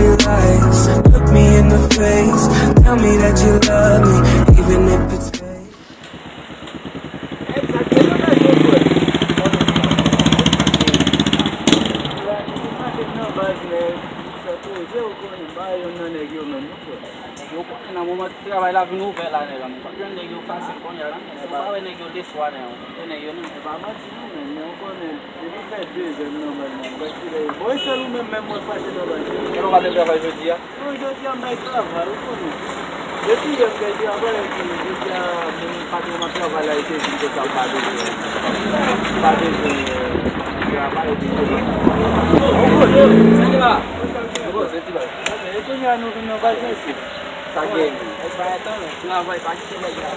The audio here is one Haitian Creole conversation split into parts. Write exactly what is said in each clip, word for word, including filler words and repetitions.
Lies. Look me in the face, tell me that you love me, even if it's fake. Yo konnen nan moman travay la vin ouvè la, nèg, ann pa jwenn nèg yo fasil kounye a, non. Ou pa wè nèg yo deswa, non. E nèg yo, non. E pa manti, non, men, men ou konnen, depi fè de zè m nan baz la, m pa kite. Bon, e sèl ou menm, menm mwen fache nan baz la. Kè w pa te travay jodi a? Non, jodi a m bay travay, ou konnen. Depi yè m bay travay, epi jodi a, moun patwon m ap travay la, li te vin konsa, m pa bezwen. M pa bezwen, euh, travay, epi jodi. Bon, bon, bon, sa te va? Bon, bon, sa te va? E kounye a nou vin nan baz la, isit. Sa gen. Travay, pa kite nèg la.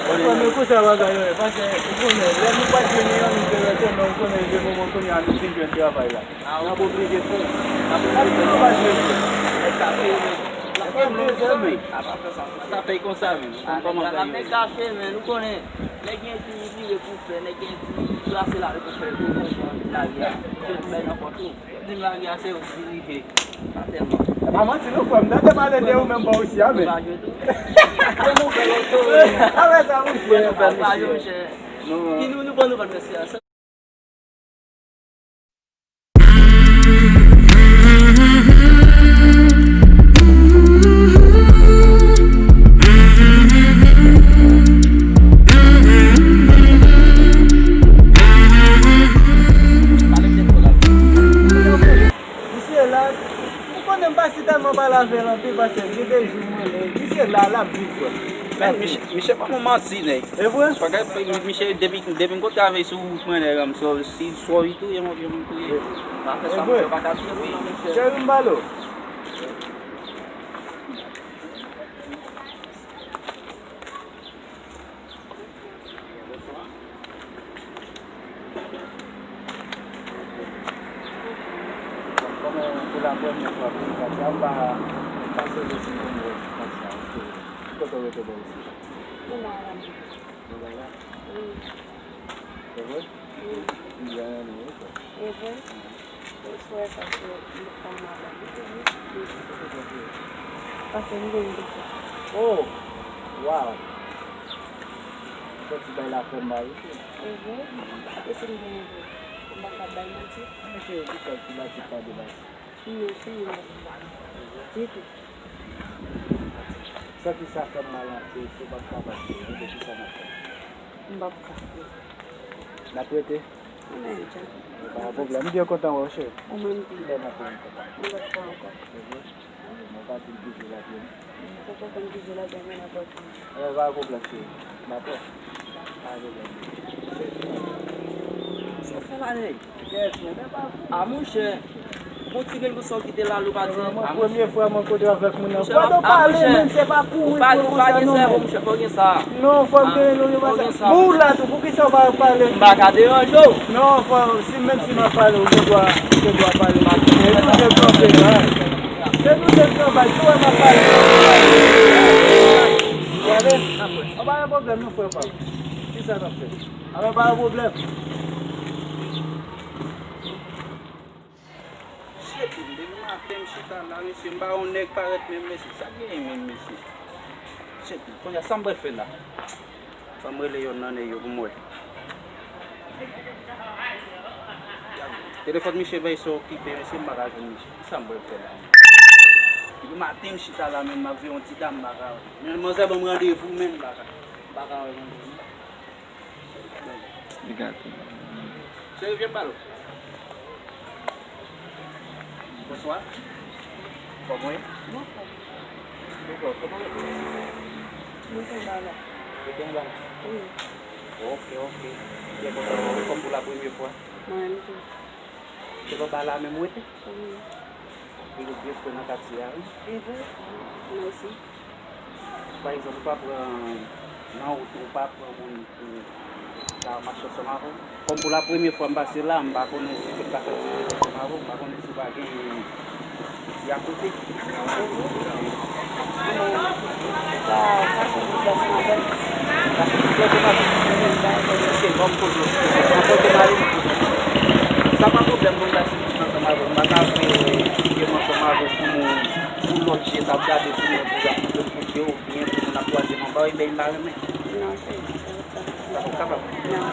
Bon, men konsa bagay yo ye, paske ou konnen, lè nou pa t jwenn yon moun te rete, men ou konnen, de moman kounye a nou fin jwenn travay la. N ap oblije fè. N ap oblije fè. Nèg ka peye, men. Nèg ka peye, men. Sa peye konsa, men. Kòman nèg ka fè, men. Nou konnen, nèg gen ti vire pou fè, nèg gen ti trase la pou fè, pou konprann lavi a. Tout men nan kont ou. Di m lavi a se ou ki dirije. Pa tèlman. E pa manti non, frè m. M tande pale de ou menm bò isi a, men. Pa jwe tou. Bon, nouvèl, monchè. Avè sa, monchè. Bon nouvèl, monchè. Ki nou, nou bon nouvèl, mesye. Misye la, ou konnen m pa si tèlman pale avè l anpil, paske gen de jou mwen, men misye la, l ap viv, frè. Men misye, misye ban nou manti, nèg. E vre? Bagay, misye, depi, depi m kontre avè l sou wout mwen, nèg, m sou, si sou li touye m, oubyen m touye. E vre? Cheri m pale w. Bonswa. Kòman pou la premyè fwa pou m pase, m pa, m pa sonje si m konn wè ti kòb sa, oke. Ki kote w rete bò isi? Mwen la, la. Mwen la, la? Wi. Se vre? Wi. M byen renmen wi, frè. E vre? Wi. Bonswa, paske m pa mal la. Paske m gen yon depo. Oh! Wow! Sòti bay la fè m mal wi. E vre? Paske m gen yon depo. M pa ka bay manti. Mwen se ki sòti la, ki pa de bay. Non, se yon depo. Ditou. Sòti sa fè m mal anpil, si w p ap ka bay, se ki sa n ap fè? M p ap ka. N ap rete? Amèn, Jan. Pa gen pwoblèm. M byen kontan wè w, cheri. Ou menm tou. Kilè n ap wè ankò? Yon lòt fwa ankò. Se vre? Mwen pa fin pije lapye m. Mwen poko konn pije lapye m, men n ap wè. E, pa gen pwoblèm, cheri. Dakò? Pa gen pwoblèm. Sa w fè la, nèg? Yes, men, men pa fou. A, monchè. Bon, ti grenn pou sa w kite la, ou pa di. Premye fwa mwen kote avèk moun nan. Fò nou pale, men se pa kouri pou konsa non, men. Monchè, fò gen sa. Non, fò m gen nou, nou pa sa. Pou w la tou, poukisa w pa pale? M pa ka deranje w. Non, fò, si, menm si m ap pale, ou gen dwa, ou gen dwa pale. E nou se kanpe la. Se nou se kanpe, si w wè m ap pale. Gade, an pa gen pwoblèm, non, frè pa m. Kisa n ap fè? An pa gen pwoblèm. Shit, depi maten m chita la, mesye, m pa wè yon nèg parèt menm, mesye. Sa k genyen menm, mesye? Shit, kounye a, sa m pral fè la? Fò m rele yonn nan nèg yo pou m wè. Telefòn misye bay sa okipe, mesye, m pa ka jwenn misye. Sa m pral fè la? Depi maten m chita la, menm m ap veye yon ti dam, m pa ka wè. Men manzè ban m randevou, menm m pa ka, m pa ka wè manzè. Li gate. Cheri, vyen m pale w. Bonswa. Kòman w ye? Bonswa. Kòman w ye? Mwen te anba la. Ou te anba la? Wi. Ok, ok. Byen kontan wè w. Kòm pou la premye fwa? Mwen menm tou. Se anba la menm ou rete? Wi. Anpil ou byen fre nan katye a, wi. E vre? Mèsi. Pa egzanp, ou pa pran nan wout, ou pa pran moun pou ta mache ansanm avè w. Kòm pou la premye fwa m pase la, m pa konnen si tout ka fèt ansanm avè w, m pa konnen si w pa gen ti akote. E vre? Sa, sa se yon plas nan bèl. Sa se yon plas nan bèl. Ok, bon, m poze w. Mwen poze mari m. Sa pa pwoblèm pou m pase ansanm avè w. M pa ka vle figye m ansanm avè w. Pou lòt je t ap gade pou mwen, pou ap koute w, oubyen pou moun ap twazyèm anba w, ebyen, m pa renmen. Non, se, se pa sa. Sa p ap kapab? Non.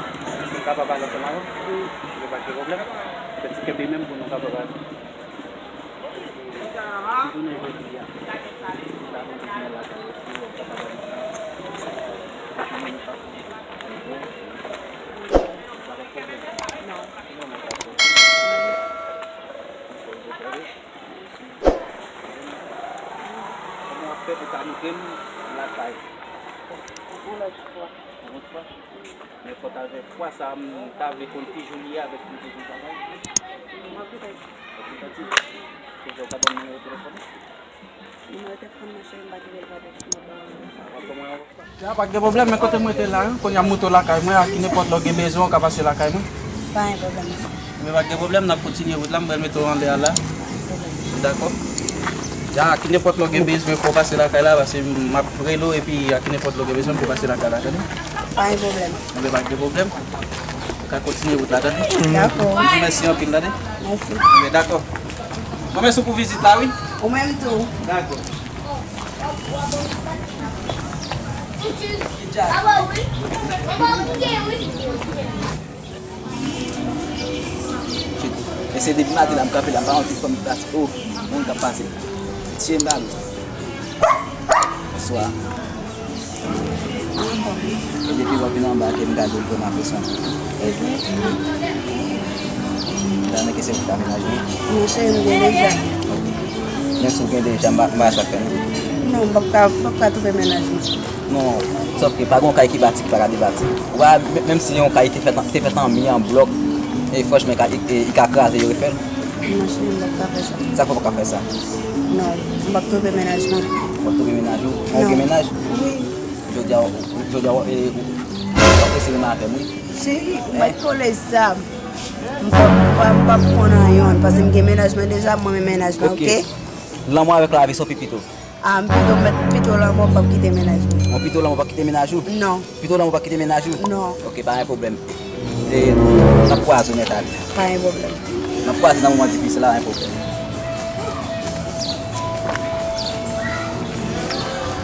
Si m kapab ale ansanm avè w? Wi. Ebyen, pa gen pwoblèm. Fè ti kenbe menm pou nou kapab ale. Si jounen jodi a, m ta renmen vin lakay ou, si w kapab ale ansanm avè m. Ou pa gen pwoblèm? Non. Kòman w ap fè? Kòman w ap fè pou ka montre m lakay? Yon lòt fwa. Yon lòt fwa? Men fò w ta fè fwa sa a, m ta vle konn ki jou li ye avèk ki jou li travay. M ap vin. W ap vin santi? Kounye a w ka ban m nimewo telefòn ou? Nimewo telefòn mwen, cheri, m pa gen l, pa gen l, m ap ba w. Ya, pa gen pwoblèm, men kote m rete la, wi, kounye a m moute w lakay mwen, a ki nenpòt lè w gen bezwen, w ka pase lakay mwen. Pa gen pwoblèm. Men pa gen pwoblèm, n ap kontinye wout la, m pral mete w anlè a la. Dakò? Ya, a ki nenpòt lè w gen bezwen, fò w pase lakay la, paske m ap rele w, epi a ki nenpòt lè w gen bezwen, fò w pase lakay la, tande? Pa gen pwoblèm. Men pa gen pwoblèm. Ou ka kontinye wout la, tande? Dakò. M di w mèsi anpil, tande? Mèsi. Men dakò. Bon, mèsi pou vizit la, wi. Ou menm tou. Dakò. Mesye, depi maten la, m kanpe la, m pa wè yon ti fanm ki pase. O, moun k ap pase. Tchye, m pa lou. Bonswa. E depi w ap vin anba ke m gade w vrèman apresyon. Ebyen. M ta renmen ke se ou ki ta mennaj mwen. Non, cheri, m gen deja. Menm si w gen deja, m pa, m pa sa k fè non. Non, m p ap ka, m p ap ka twonpe mennaj mwen. Non, sòf ke pa gen yon kay ki bati ki pa ka debati. Ou pa, menm si yon kay te fèt, te fèt an mi, an blòk, e franchman, i ka, i, i ka kraze, yo refè l. Non, cheri, m p ap ka fè sa. Sa k fè w p ap ka fè sa? Non, m p ap twonpe mennaj mwen. W ap twonpe mennaj ou? Ou gen mennaj? Wi. Jodi a, jodi a, w ap eseye renmen avè m, wi. Cheri, ou mèt kole zam. M p ap, m p ap, m p ap konn anyen, paske m gen mennaj mwen deja, mwen menm mennaj mwen, oke? Lanmò avèk lavi, sa w pi pito? A, m pito, m mèt pito lanmò, m p ap kite mennaj mwen. Ou pito lanmò, w p ap kite mennaj ou? Non. Pito lanmò pa kite mennaj ou? Non. Oke, pa gen pwoblèm. E, n ap kwaze w nèt ale. Pa gen pwoblèm. N ap kwaze nan moman difisil la, pa gen pwoblèm.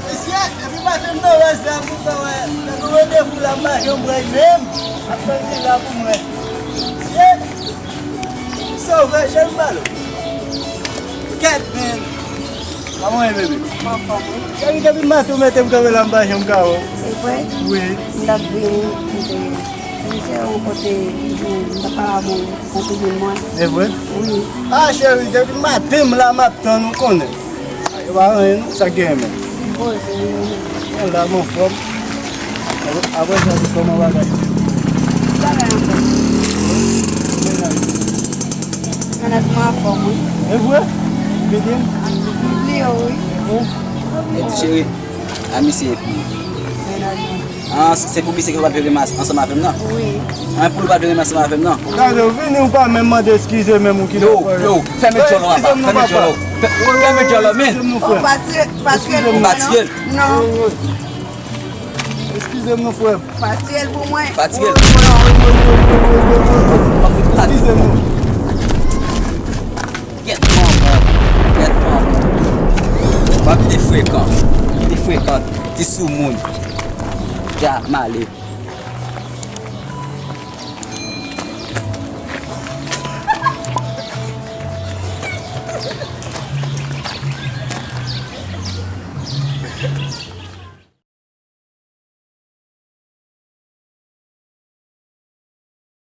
Mesye, depi maten m nan wè zam, m nan wè, nan nou randevou la, m pa janm wè l menm. Ap tann li la pou mwen. Mesye, sovè, jan m pale w. Kèt, men. Kòman w ye, bebe? M anfòm, wi. Cheri, depi maten ou mete m kanpe la, m pa janm ka wè w. E vre? Wi. M t ap vini, m te, m se yon kote, m t ap pale avè w, yon kouzin mwen. E vre? Wi. A, cheri, depi maten m la, m ap tann ou, konnen. Yo pa anyen, non, sa k genyen menm? M poze, wi. Mwen la, m anfòm. Apre, apre sa, di kòman bagay? Bagay anfòm. Mennaj. Mennaj mwen anfòm, wi. E vre? Ou bliye m? M bliye w, wi. E vre? E ti cheri, a misye epi. Mennaj mwen. Ah, se pou misye ki pa t vle renmen ansanm avè m nan? Wi. Ah, pou li pa t vle renmen ansanm avè m nan? Gade, ou vini, ou pa menm mande eskize menm ou ki... Yo, yo, fèmen djòl ou apa, fèmen djòl ou. Fè-, fèmen djòl ou, men. Ou pa tire, pa tire l pou mwen, non? Non. Eskize m non, frè m. Pa tire l pou mwen. Pa tire l. Eskize m non. Gèt manman, gèt manman. W ap te frekan, te frekan, ti soumoun. Dja male.